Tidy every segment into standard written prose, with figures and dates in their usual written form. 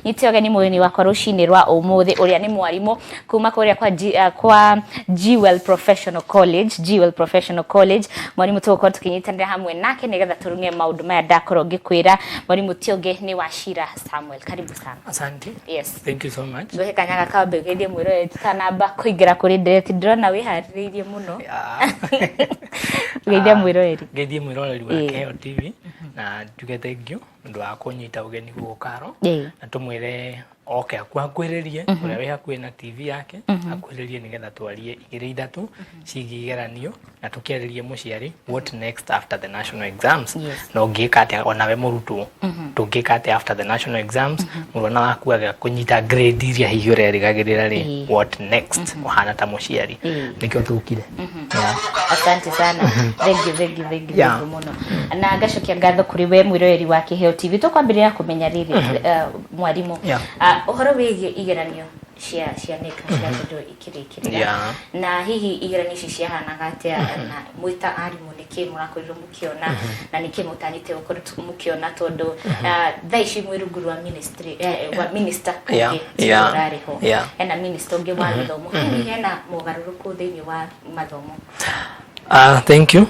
Nyite ũgeni mũgeni wakwa rũcinĩ rwa ũmũthĩ ũrĩa nĩ mwarimũ kuma kũrĩa kwa, G, kwa Jewel Professional College, Jewel Professional College. Mwarimũ tũgũkorwo tũkĩnyitanĩra hamwe nake nĩgetha tũrung'e maũndũ maya ndakorwo ngĩkwĩra. Mwarimũ ti ũngĩ nĩ Wachira Samuel. Karibu sana. Asante. Yes. Thank you so much. Ngũhe kanya gaka wambe ũgeithie mwĩroreri tũtanamba kũingĩra kũrĩ ndereti, ndĩrona wĩharĩrĩirie mũno. Geithia mwĩroreri. Ngeithie mwĩroreri wa Keheo TV na njuge thank you nĩ ũndũ wa kũnyita ũgeni gũkũ Karo na tũmwĩre oke akuhakuhĩrĩrie ũrĩa wĩ hakuhĩ na TV yake, akuhĩrĩrie nĩgetha twarie igĩrĩ ithatũ ciĩgiĩ igeranio na tũkĩarĩrie mũciari what next after the national exams, na ũngĩka atĩa onawe mũrutwo, tũngĩka atĩa after the national exams, mwana waku aga kũnyita grade iria hihi ũrerĩgagĩrĩra rĩ, what next ũhana ta mũciari? Nĩkĩo tũkire. Yeah. Asante sana, thank you, thank you, thank you. Thank you mũno na ngacokia ngatho kũrĩ we mwĩroreri wa Kĩheo TV. Tũkwambĩrĩra kũmenya rĩrĩ, mwarimũ, ũhoro wĩgiĩ igeranio cia KNEC cirakorirwo ikĩrĩkĩrĩra, na hihi igeranio ici ciahanaga atĩa, na mwĩ ta arimũ nĩkĩ mũrakorirwo mũkĩona na nĩkĩ mũtanyĩte gũkorwo mũkĩona, tondũ thaa ici mwĩ rungu rwa ministry, wa minister ũngĩ tiwe ũrarĩ ho, hena minister ũngĩ wa gĩthomo, hihi hena mogarũrũku thĩinĩ wa mathomo? Thank you.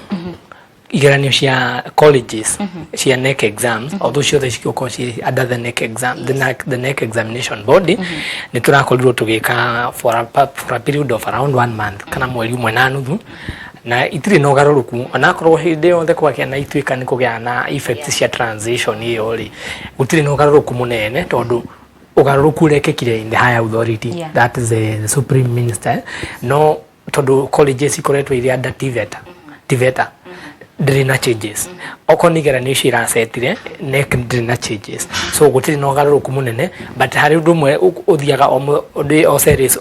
Igeranio cia colleges cia KNEC exams, although ciothe cigũkorwo ciĩ under the KNEC exam, the KNEC examination body, nĩ tũrakorirwo tũgĩka for a period of around one month kana mweri ũmwe na nuthu, na itirĩ na ũgarũrũku onakorwo hĩndĩ yothe kwagĩa na ituĩka nĩ kũgĩa na effects cia transition ĩyo rĩ, gũtirĩ na ũgarũrũku mũnene tondũ ũgarũrũku ũrekĩkire in the higher authority, that is the supreme minister. No tondũ colleges ikoretwo irĩ under TVETA, TVETA ndĩrĩ na changes. Okorwo nĩ igeranio icio iracetire, KNEC ndĩrĩ na changes, so gũtirĩ na ũgarũrũku mũnene. But harĩ ũndũ ũmwe ũthiaga o ũndũ o series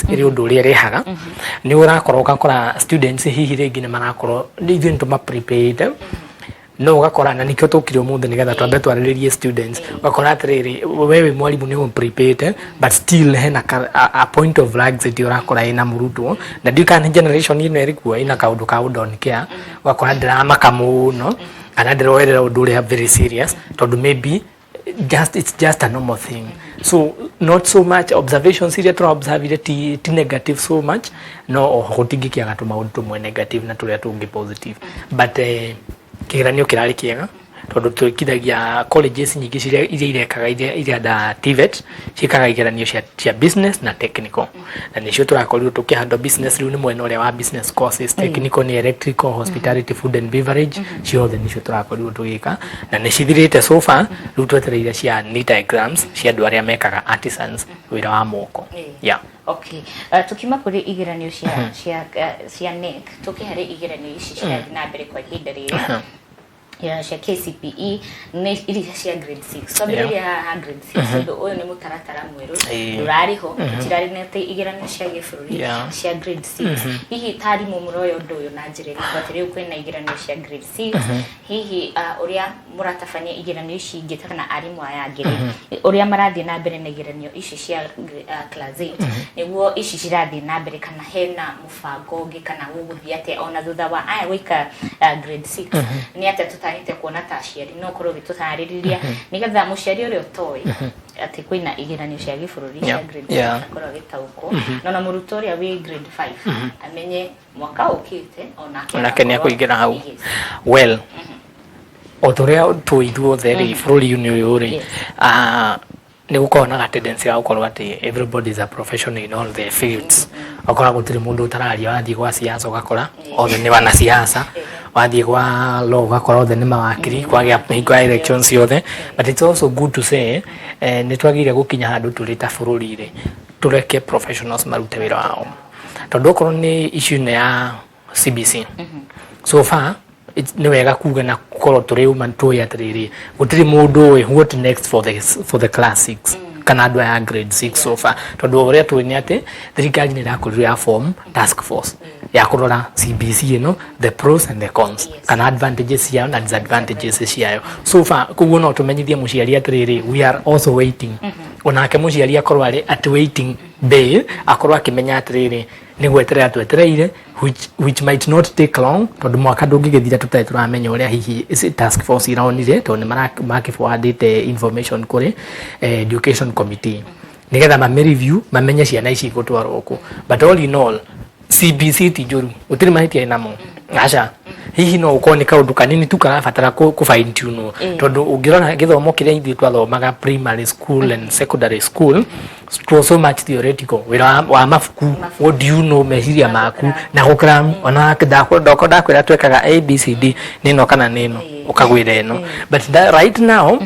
ĩrĩ ũndũ ũrĩa ĩrehaga nĩ ũrakorwo ũgakora students hihi rĩngĩ nĩ marakorwo ithuĩ nĩ tũma no ũgakora, na nĩkĩo tũkire ũmũthĩ nĩgetha twambe twarĩrĩrie students. Ũgakora atĩrĩrĩ, we wĩ mwarimũ nĩ ũmprepare, but still hena a point of laxity ũrakora ĩna mũrutwo, na ndiũĩ kana nĩ generation ĩno ĩrĩ kuo ĩna kaũndũ ka don't care. Ũgakora ndĩramaka mũno kana ndĩroerera ũndũ ũrĩa very serious tondũ maybe just it's just a normal thing. So not so much observations iria tũra observe ti negative so much, no oho gũtingĩkĩaga tũmaũndũ tũmwe negative na tũrĩa tũngĩ positive. But kĩgeranio kĩrarĩ kĩega tondũ twĩkithagia colleges nyingĩ ciria iria irekaga iria nda TVET ciĩkaga igeranio cia business na technical, na nĩcio tũrakorirwo tũkĩhandwo. Business rĩu nĩ mwena ũrĩa wa business courses, technical nĩ electrical, hospitality, food and beverage, ciothe nĩcio tũrakorirwo tũgĩka na nĩ cithirĩte so far. Rĩu twetereire cia NITA exams cia andũ arĩa mekaga artisans, wĩra wa moko. Yeah. Okay. Tukiuma kũrĩ igeranio cia KNEC, tũke harĩ igeranio ici cirathiĩ na mbere kwa ihinda rĩrĩ, igeranio cia KCPE nĩ iria cia grade 6. Twambĩrĩria haha grade 6 tondũ ũyũ nĩ mũtaratara mwerũ, ndũrarĩ ho, tũtirarĩ na atĩ igeranio cia gĩbũrũri cia grade 6. Hihi ta arimũ mũroya ũndũ ũyũ na njĩra ĩrĩkũ, atĩ rĩu kwĩna igeranio cia grade 6? Hihi ũrĩa mũratabania igeranio ici ingĩ kana arimũ aya angĩ rĩ, ũrĩa marathiĩ na mbere na igeranio ici cia class 8 nĩguo ici cirathiĩ na mbere, kana hena mũbango ũngĩ, kana gũgũthiĩ atĩa ona thutha wa aya gwĩka grade 6? Nĩ atĩa tũtanyĩte kuona ta aciari? No ũkorwo ũgĩtũtarĩrĩria nĩgetha mũciari ũrĩa ũtoĩ atĩ kwĩna igeranio cia gĩbũrũri cia grade 6 akorwo agĩtaũkwo, na ona mũrutwo ũrĩa wĩ grade 5 amenye mwaka ũkĩte onake Onake nĩ agakorwo- akũingĩra hau. Yes. Well, o ta ũrĩa tũĩ ithuothe rĩ, bũrũri-inĩ ũyũ rĩ, nĩ gũkoragwo na ga tendency ga gũkorwo atĩ everybody is a professional in all the fields. Ũgakora gũtirĩ mũndũ ũtararia. Wathiĩ gwa siasa ũgakora othe nĩ wanasiasa, wathiĩ gwa law ũgakora othe nĩ mawakiri, kwagĩa hingo ya elections ciothe. But it's also good to say, nĩ twagĩrĩire gũkinya handũ tũrĩ ta bũrũri rĩ, tũreke professionals marute wĩra wao, tondũ okorwo nĩ issue ĩno ya CBC, so far nĩ wega kuga na gũkorwo tũrĩ uma tũĩ atĩrĩrĩ, gũtirĩ mũndũ ũĩ what next for the class 6 kana andũ aya a grade 6 so far, tondũ ũrĩa tũĩ nĩ atĩ thirikari nĩ ĩrakorirwo ya form task force ya kũrora CBC ĩno, the pros and the cons, kana advantages ciayo na disadvantages ciayo so far. Koguo no tũmenyithie mũciari atĩrĩrĩ, we are also waiting, onake mũciari akorwo arĩ at waiting bay, akorwo akĩmenya atĩrĩrĩ, Nĩ gweterera twetereire, which might not take long, tondũ mwaka ndũngĩgĩthira tũtarĩ tũramenya ũrĩa hihi task force ironire, tondũ nĩ makĩforwardĩte information kũrĩ education committee nĩgetha mame review, mamenye ciana ici igũtwarwo kũ. But all in all, CBC ti njũru, gũtirĩ mahĩtia namo, aca. Hihi no ũkorwo nĩ kaũndũ kanini tu karabatara kũ fine tune, tondũ ũngĩrora gĩthomo kĩrĩa ithuĩ twathomaga primary school and secondary school, it was so much theoretical, wĩra wa mabuku. What do you know, meciria maku na gũkram. Ona ndoko ndakwĩra twekaga ABCD, nĩ ĩno kana nĩ ĩno, ũkagwĩra ĩno. But right now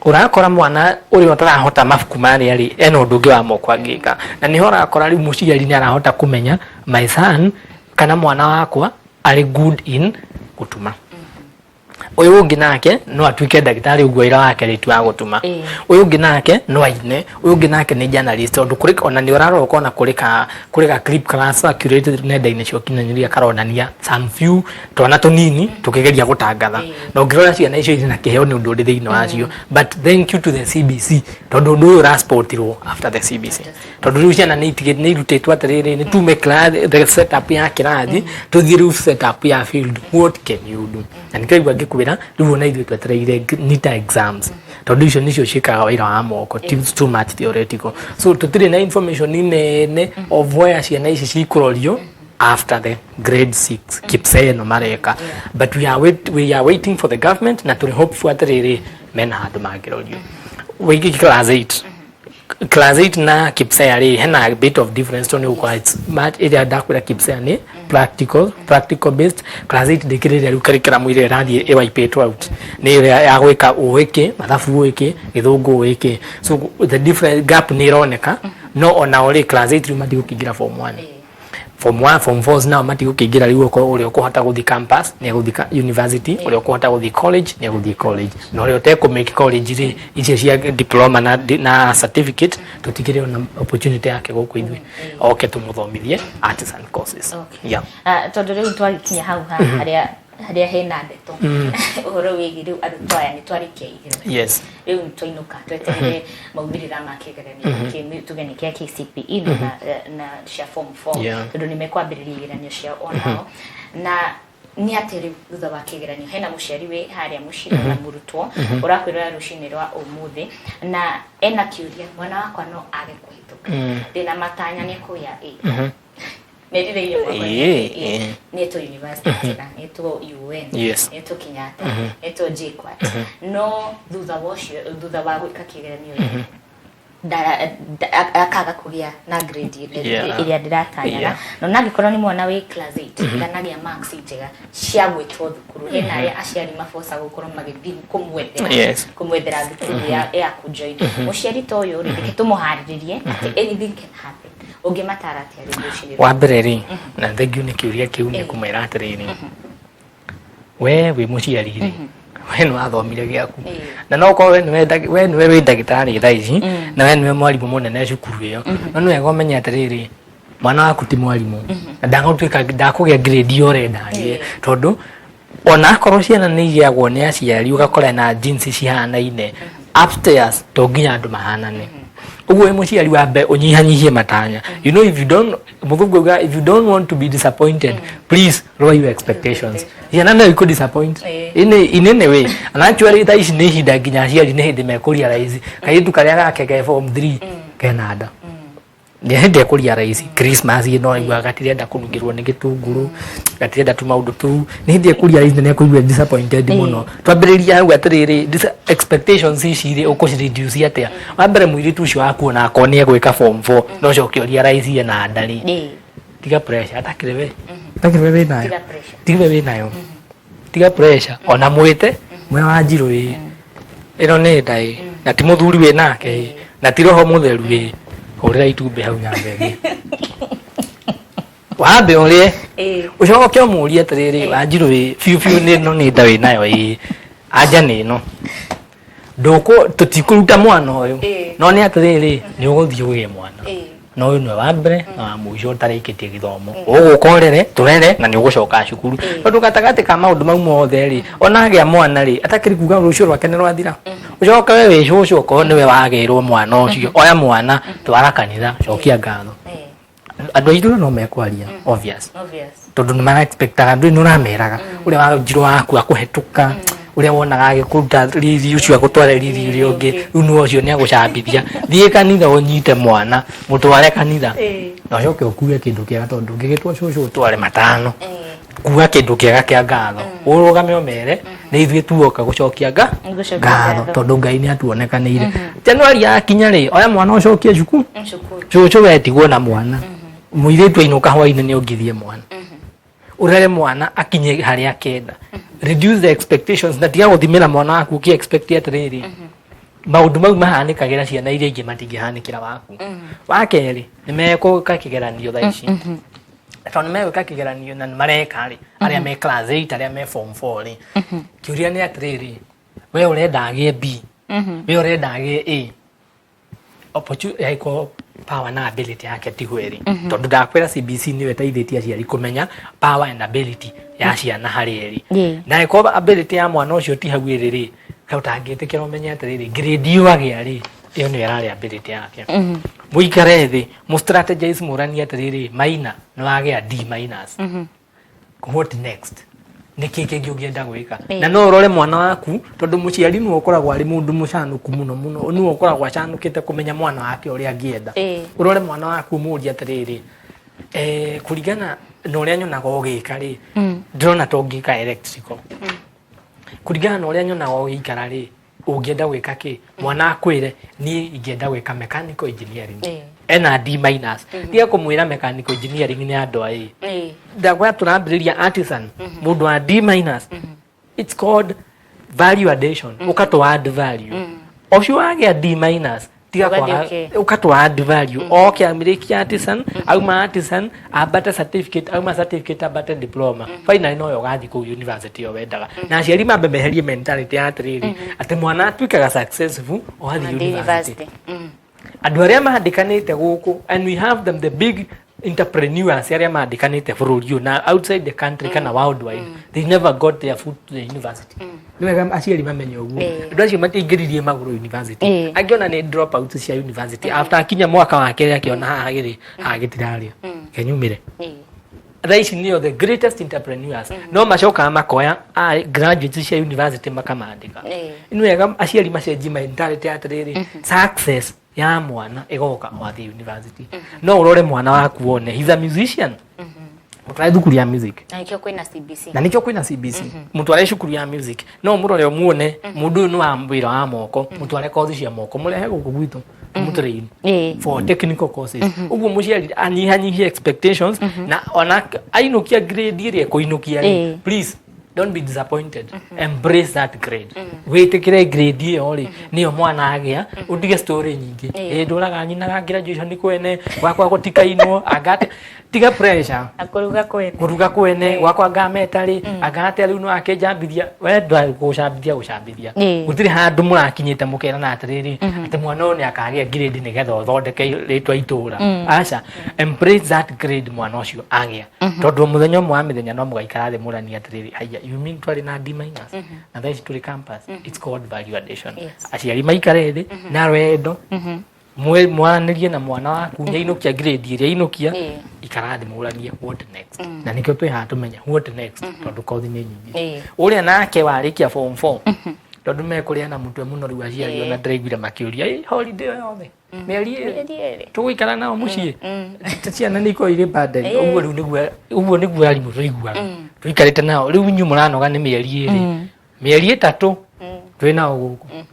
ũrakora mwana ũrĩa ũtarahota mabuku marĩa rĩ, ena ũndũ ũngĩ wa moko angĩka, na nĩho ũrakora rĩu mũciari nĩ arahota kũmenya, my son kana mwana wakwa arĩ good in gũtuma, ũyũ ũngĩ nake no atuĩke ndagĩtarĩ, ũguo wĩra wake rĩ ti wa gũtuma. Ũyũ ũngĩ nake no aine, ũyũ ũngĩ nake nĩ journalist, tondũ kũrĩ ona nĩ ũrarora ũkona kũrĩ ka clip kara circulated nenda-inĩ cia ũkinyanĩria karonania some few twana tũnini tũkĩgeria gũtangatha. Na ũngĩrora ciana icio irĩ na kĩheo nĩ ũndũ ũrĩ thĩinĩ wacio. But thank you to the CBC, tondũ ũndũ ũyũ ũrasportirwo after the CBC, tondũ rĩu ciana nĩ irutĩtwo atĩrĩrĩ, nĩ tume the setup ya kĩrathi, tũthiĩ rĩu setup ya field, what can you do? Na nĩkĩo igua ngĩkwĩra rĩu ona ithuĩ twetereire NITA exams, tondũ icio nĩcio ciĩkaga wĩra wa moko, ti too much theoretical. So tũtirĩ na information nene of where ciana ici cikũrorio after the grade 6 KPSEA ĩno mareka, but we are waiting for the government, na tũrĩ hopeful atĩrĩrĩ, mena handũ mangĩrorio. Wĩgiĩ class 8, class 8 na KPSEA rĩ, hena a bit of difference, tondũ nĩ gũkorwo it's much ĩrĩa ndakwĩra KPSEA nĩ practical based. Class 8 ndĩkĩrĩria rĩu curriculum ĩrĩa ĩrathiĩ ĩwaipĩtwo out nĩ ĩrĩa ya gwĩka ũĩkĩ mathabu, ũĩkĩ gĩthũngũ, ũĩkĩ. So the different gap nĩ ĩroneka, no onao rĩ, class 8 rĩu matigũkĩingĩra form 1, form 1, form 4 nao matigũkĩingĩra rĩu. Okorwo ũrĩa ũkũhota gũthiĩ campus nĩ egũthiĩ university, ũrĩa ũkũhota gũthiĩ college nĩ egũthiĩ college, na ũrĩa ũtekũ college rĩ, icio cia diploma na certificate, tũtigĩrĩ ona opportunity yake gũkũ ithuĩ oke tũmũthomithie artisan courses. Yeah. Ah, tondũ rĩu twagĩkinya hau ha harĩa hena ndeto ũhoro wĩgiĩ rĩu arutwo aya nĩ twarĩkia igeranio, rĩu nĩ twainũka tweterere maumĩrĩra ma kĩgeranio tuge nĩ kĩa KCPE na cia form 4, tondũ nĩ mekwambĩrĩria igeranio ciao onao. Na nĩ atĩ rĩu thutha wa kĩgeranio hena mũciari wĩ harĩa mũciĩ na mũrutwo ũrakwĩrora rũcinĩ rwa ũmũthĩ na ena kĩũria, mwana wakwa no age kũhĩtũka, ndĩna matanya nĩ ekũgĩa A, merirĩirie mwaka nĩetwo university njega, nĩetwo UN, nĩetwo Kenyatta, nĩetwo JKUAT, no thutha wa ũcio, thutha wa gwĩka kĩgeranio rĩ, akaga kũgĩa na grade ĩrĩa ĩrĩa ndĩratanyaga. Na onangĩkorwo nĩ mwana wĩ class 8, ndanagĩa marks njega cia gwĩtwo thukuru, hena arĩa aciari maboca gũkorwo magĩthiĩ kũmwethera kũmwethera thukuru ya kũjoin. Mũciari ta ũyũ rĩ, reke tũmũharĩrĩrie atĩ anything can happen. Ũngĩmatara atĩa rĩ rũcinĩ? Wa mbere rĩ, na thengiũ nĩ kĩũria kĩu, nĩ kũmwĩra atĩrĩrĩ, we wĩ mũciari rĩ, we nĩ wathomire gĩaku, na no ũkorwo we nĩwe wĩ ndagĩtarĩ thaa ici na we nĩwe mwarimũ mũnene cukuru ĩyo, no nĩ wega ũmenye atĩrĩrĩ, mwana waku ti mwarimũ na ndagũtuĩka ndakũgĩa grade ĩyo ũrenda agĩe, tondũ ona akorwo ciana nĩ igĩagwo nĩ aciari, ũgakora na jeans cihanaine upstairs, to nginya andũ mahanane ũguo. Wĩ mũciari wa mbe ũnyihanyihie matanya. You know, if you don't, mũthũngũ auga, if you don't want to be disappointed, please lower your expectations. Ciana no ikũ disappoint in any way, and actually thaa ici nĩ ihinda nginya aciari nĩ hĩndĩ mekũrealize kairĩtu karĩa gake ke form 3 kena nda, nĩ hĩndĩ ekũrealize Christmas ĩno aigua gatirenda kũnungĩrwo nĩ gĩtũngũrũ, gatirenda tũmaũndũ tũu. Nĩ hĩndĩ ekũrealize na nĩekũigua disappointed mũno. Twambĩrĩria hau atĩrĩrĩ, expectations ici rĩ, ũkũcireduce atĩa? Wa mbere, mũirĩtu ũcio waku ona akorwo nĩ egwĩka form 4, no coke ũrealize ena nda rĩ, tiga pressure, atakĩrĩ we, atakĩrĩ we wĩnayo. Tiga pressure. Tiga we wĩnayo, tiga pressure. Ona mwĩte mwĩ wa njirũ ĩ, ĩno nĩ nda ĩ, na ti mũthuri wĩ nake ĩ, na ti roho mũtheru ĩ, hũrĩra itumbĩ hau nyambe ĩngĩ wambe ũrĩe, ũcoke ũmũrie atĩrĩrĩ, wanjirũ ĩ, biũ biũ nĩ ĩno nĩ nda wĩ nayo ĩ? Anja nĩ ĩno, ndũkũ tũtikũruta mwana ũyũ, no nĩ atĩrĩrĩ, nĩ ũgũthiĩ ũgĩe mwana, no ũyũ nĩwe wa mbere na wa mũico ũtarĩkĩtie gĩthomo, ũgũka ũrere tũrere na nĩ ũgũcoka cukuru, tondũ gatagatĩ ka maũndũ mau mothe rĩ, ona agĩa mwana rĩ, atakĩrĩ kuga rũciũ rwake nĩ rwathira. Ũcoke we wĩ cũcũ, okorwo nĩwe wagĩrwo mwana ũcio, oya mwana, twara kanitha, cokia ngatho. Andũ aitũ no mekwaria, obvious. Obvious. Tondũ nĩ mara expectaga ndũĩ nĩ ũrameraga ũrĩa wa njirũ waku akũhetũka, ũrĩa wonaga agĩkũruta riri ũcio agũtware riri ũrĩa ũngĩ. Rĩu nĩwe ũcio nĩ agũcambithia. Thiĩ kanitha ũnyite mwana, mũtware kanitha na ũcoke ũkue kĩndũ kĩega, tondũ ndũngĩgĩtua cũcũ ũtware matano. Kuga kĩndũ kĩega kĩa ngatho, ũrũgame ũmere nĩ ithuĩ tuoka gũcokia nga Gũcokia ngatho, ngatho. Tondũ Ngai nĩ atuonekanĩire. Januari yakinya rĩ, oya mwana ũcokie cukuru. Cukuru. Cũcũ wetigwo na mwana mũirĩtu ainũka hwainĩ nĩ ũngithie mwana, ũrere mwana akinye harĩa akenda. Reduce the expectations na tiga gũthimĩra mwana waku ũkĩ expect atĩrĩrĩ, maũndũ mau mahanĩkagĩra ciana iria ingĩ matingĩhanĩkĩra waku. Wa kerĩ, nĩ mekũka kĩgeranio thaa ici, tondũ nĩ megwĩka kĩgeranio na nĩ mareka rĩ, arĩa me class 8, arĩa me form 4 rĩ, kĩũria nĩ atĩrĩrĩ, we ũrenda agĩe B, we ũrenda agĩe A? Like, power na ability yake tiguo ĩrĩ, tondũ ndakwĩra CBC nĩyo ĩteithĩtie aciari kũmenya power and ability ya ciana harĩa ĩrĩ. Na ĩkorwo ability ya mwana ũcio ti hau ĩrĩ rĩ, kaĩ ũtangĩtĩkĩra ũmenye atĩrĩrĩ, grade ĩyo agĩa rĩ, ĩyo nĩyo ĩrarĩ ability yake? Mũikare thĩ, mũ strategize, mũranie atĩrĩrĩ, maina nĩ wagĩa D minus, what next? Nĩ kĩ kĩngĩ ũngĩenda gwĩka? Na no ũrore mwana waku, tondũ mũciari nĩwe ũkoragwo arĩ mũndũ mũcanũku mũno mũno, nĩwe ũkoragwo acanũkĩte kũmenya mwana wake ũrĩa angĩenda. Ũrore mwana waku, ũmũrie atĩrĩrĩ, kũringana na ũrĩa nyonaga ũgĩka rĩ, ndĩrona ta ũngĩka electrical. Kũringana na ũrĩa nyonaga ũgĩikara rĩ, ũngĩenda gwĩka kĩ? Mwana akwĩre, niĩ ingĩenda gwĩka mechanical engineering. Ena D minus, tiga kũmwĩra mechanical engineering nĩ andũ a A. Ndakwĩra tũrambĩrĩria artisan, mũndũ wa D minus. It's called value addition. Ũkatũ add value. Ũcio wagĩa D minus, tiga Ũgathiĩ kwaga ũkatũ add value, oke amĩrĩkia artisan, auma artisan ambate certificate, auma certificate ambate diploma, finally noyo ũgathiĩ kũu university ĩyo wendaga. Na aciari mambe meherie mentality ya atĩrĩrĩ, atĩ mwana atuĩkaga successful o athiĩ Athiĩ university. university. Andũ arĩa mandĩkanĩte gũkũ, and we have them, the big entrepreneurs arĩa mandĩkanĩte bũrũri ũyũ na outside the country kana worldwide, they never got their foot to the university. Nĩ wega aciari mamenye ũguo. Andũ acio matiaingĩririe magũrũ university. Angĩ ona nĩ drop out cia university after akinya mwaka wa kerĩ, akĩona haha gĩrĩ haha gĩtirarĩa, kenyumĩre. Thaa ici nĩo the greatest entrepreneurs, no macokaga makoya a graduates cia university makamandĩka. Nĩ wega aciari macenjie mentality atĩrĩrĩ, success ya mwana ĩgoka wathiĩ university. No ũrore mwana waku wone he's a musician, mũtware thukuru ya music. Na nĩkĩo kwĩna CBC. Na nĩkĩo kwĩna CBC. Mũtware cukuru ya music, no mũrore ũmuone mũndũ ũyũ nĩ wa wĩra wa moko, mũtware kothi cia moko, mũrehe gũkũ gwitũ tũmũtrain for technical courses. Ũguo mũciari anyihanyihie expectations, na ona ainũkia grade ĩrĩa ĩkũinũkia rĩ, please don't be disappointed. Embrace that grade. Wĩtĩkĩre grade ĩyo rĩ nĩyo mwana agĩa, ũtige story nyingĩ. Ĩ ndũraga nyinaga graduation kwene gwakwa gũtikainwo angate. Tiga pressure. Akũruga kwene. Kũruga kwene gwakwa ngameta rĩ, angate rĩu no akĩnjambithia. We ndwagũcambithia gũcambithia. Gũtirĩ handũ mũrakinyĩte mũkerana atĩrĩrĩ, atĩ mwana ũyũ nĩ akagĩa grade nĩgetha ũthondeke rĩtwa itũra. Aca, embrace that grade mwana ũcio agĩa, tondũ mũthenya ũmwe wa mĩthenya no mũgaikara thĩ mũranie atĩrĩrĩ, haiya, you mean twarĩ na D minus na thaa ici tũrĩ campus? It's called value addition. Aciari maikare thĩ na wendo, mwaranĩrie na mwana waku nĩainũkia grade ĩrĩa ainũkia. Ikara thĩ mũranie what next, na nĩkĩo twĩ haha tũmenye what next, tondũ kothi nĩ nyingĩ. Ũrĩa nake warĩkia form 4, tondũ mekũrĩa na mũtwe mũno rĩu aciari, ona ndĩraiguire makĩũria, "Ĩ, holiday ĩyo yothe, mĩeri ĩrĩ Mĩeri 2 tũgũikara nao mũciĩ? Ciana nĩ ikoragwo irĩ burden." Ũguo rĩu nĩguo, ũguo nĩguo arimũ tũiguaga tũikarĩte nao. Rĩu inyuĩ mũranoga nĩ mĩeri 2, mĩeri 3 twĩ nao gũkũ.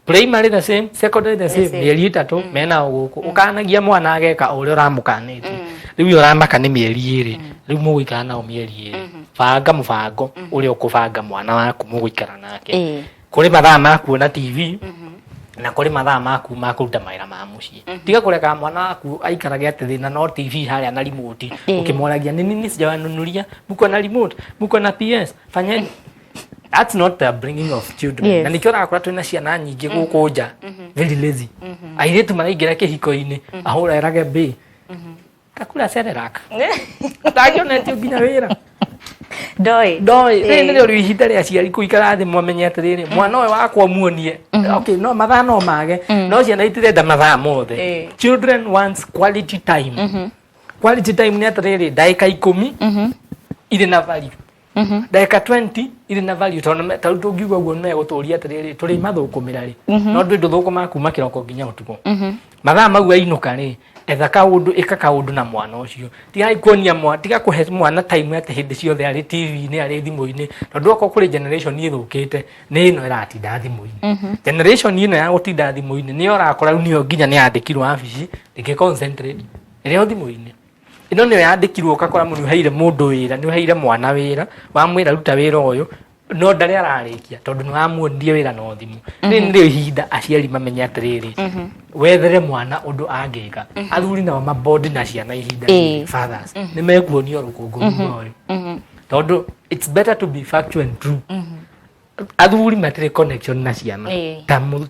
Primary the same, secondary the same. Same. Mĩeri 3 menao gũkũ, ũkanagia mwana ageka o ũrĩa ũramũkanĩtie. Rĩu iyo ũramaka nĩ mĩeri 2, rĩu mũgũikara nao mĩeri 2. Banga mũbango ũrĩa ũkũbanga mwana waku mũgũikara nake. Kũrĩ mathaa ma kuona TV na kũrĩ mathaa maku ma kũruta mawĩra ma mũciĩ. Tiga kũreka mwana waku aikarage atĩ thĩna no TV harĩa na remote, ũkĩmoragia nĩ nini sijawanunulia, mko na remote, mko na PS, fanyeni. That's not the bringing of children. Na nĩkĩo ũrakora twĩna ciana nyingĩ gũkũ nja very lazy. Airĩtu maraingĩra kĩhiko-inĩ, ahũra erage mbĩ takura Cerelac, atangĩonetio nginya wĩra. Ndoĩ. Ndoĩ. Rĩrĩ nĩrĩo rĩu ihinda rĩa aciari kũikara thĩ mwamenye atĩrĩrĩ, mwana ũyũ wakwa muonie, okay, no mathaa no mage, no ciana itirenda mathaa mothe. Children wants quality time. Quality time nĩ atĩrĩrĩ, ndagĩka 10 irĩ na value, ndagĩka 20 irĩ na value, tondũ ta rĩu tũngiuga ũguo nĩ megũtũria atĩrĩrĩ, tũrĩ mathũkũmĩra rĩ, no ndwĩ ndũthũkũmaga kuma kĩroko nginya ũtukũ. Mathaa mau ainũka rĩ, etha kaũndũ, ĩka kaũndũ na mwana ũcio. Tiga kuonia mwana, tiga kũhe mwana time atĩ hĩndĩ ciothe arĩ TV-inĩ, arĩ thimũ-inĩ, tondũ okorwo kũrĩ generation ĩthũkĩte, nĩ ĩno ĩratinda thimũ-inĩ. Generation ĩno ya gũtinda thimũ-inĩ nĩyo ũrakora rĩu nĩyo nginya nĩ yandĩkirwo wabici ndĩngĩ concentrate ĩrĩ o thimũ-inĩ. Ĩno nĩyo yandĩkirwo, ũgakora nĩ ũheire mũndũ wĩra, nĩ ũheire mwana wĩra, wamwĩra ruta wĩra ũyũ, no ndarĩ ararĩkia tondũ nĩ wamuonirie wĩra na thimũ. Rĩrĩ nĩrĩo ihinda aciari mamenye atĩrĩrĩ, wethere mwana ũndũ angĩka. Athuri nao mabondi na ciana ihinda rĩrĩ, fathers nĩ mekuonio rũkũngũ thutha ũyũ, tondũ it's better to be factual and true. Athuri matirĩ connection na ciana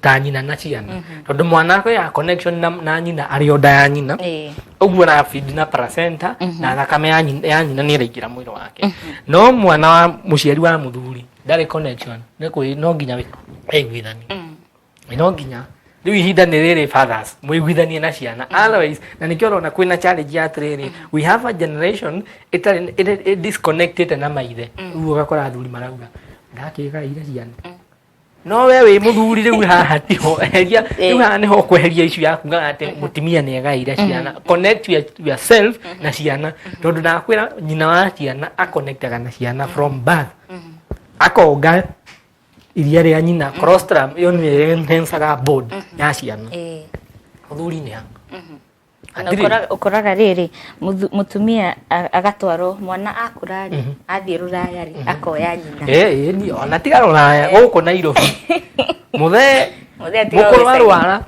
ta nyina na ciana, tondũ mwana ya connection na nyina arĩ o nda ya nyina. Ũguo arafeed na placenta na thakame ya nyina nĩ ĩraingĩra mwĩrĩ wake. No mwana wa mũciari wa mũthuri ndarĩ connection, nĩ kwĩ no nginya aiguithanie, no nginya rĩu ihinda nĩ rĩrĩ fathers mũiguithanie na ciana. Otherwise, na nĩkĩo ũrona kwĩna challenge ya atĩrĩrĩ, we have a generation ĩtarĩ disconnected na maithe. Rĩu ũgakora athuri marauga ndakĩgaire ciana, no we wĩ mũthuri rĩu haha tiho eheria, rĩu haha nĩho ũkweheria issue ya kuga atĩ mũtumia nĩ agaire ciana. Connect yourself na ciana, tondũ ndakwĩra nyina wa ciana aconnectaga na ciana from birth, akonga iria rĩa nyina, colostrum, ĩyo nĩyo enhancaga bond ya ciana. Mũthuri nĩ ha? Na ũkoraga rĩrĩ, mũtumia agatwarwo, mwana akũra rĩ, athiĩ rũraya rĩ, akoya nyina. Ĩ ni ona tiga rũraya, gũkũ Nairobi mũthee Mũthee atigagwo mũkũrũ gĩcagi. Arwara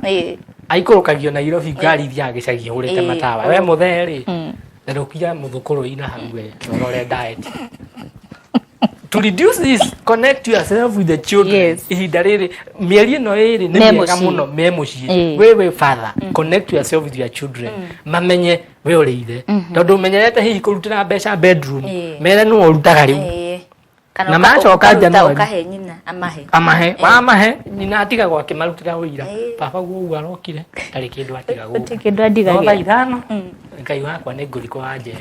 aikũrũkagio Nairobi, ngari ithiaga gĩcagi ihũrĩte matawa. We mũthee rĩ, therũkia mũthũkũrũ-inĩ hau, we ũrore diet. To reduce this, connect yourself with the children. Ihinda rĩrĩ, mĩeri ĩno ĩrĩ nĩ Me mĩega mũciĩ. mũno me mũciĩ. We father, connect yourself with your children, mamenye we ũrĩ ithe, tondũ ũmenyerete hihi kũrutĩra mbeca bedroom, mere nĩwe ũrutaga rĩu. Kana Na macoka ũkaruta January. ũkahe nyina amahe. Amahe, wamahe nyina atigagwo akĩmarutĩra ũira. Baba guo ũguo arokire ndarĩ kĩndũ atiga gũkũ. Gũtirĩ kĩndũ No thaa adigagĩra. 5 Ngai wakwa nĩ ngũthi kwa Njeri,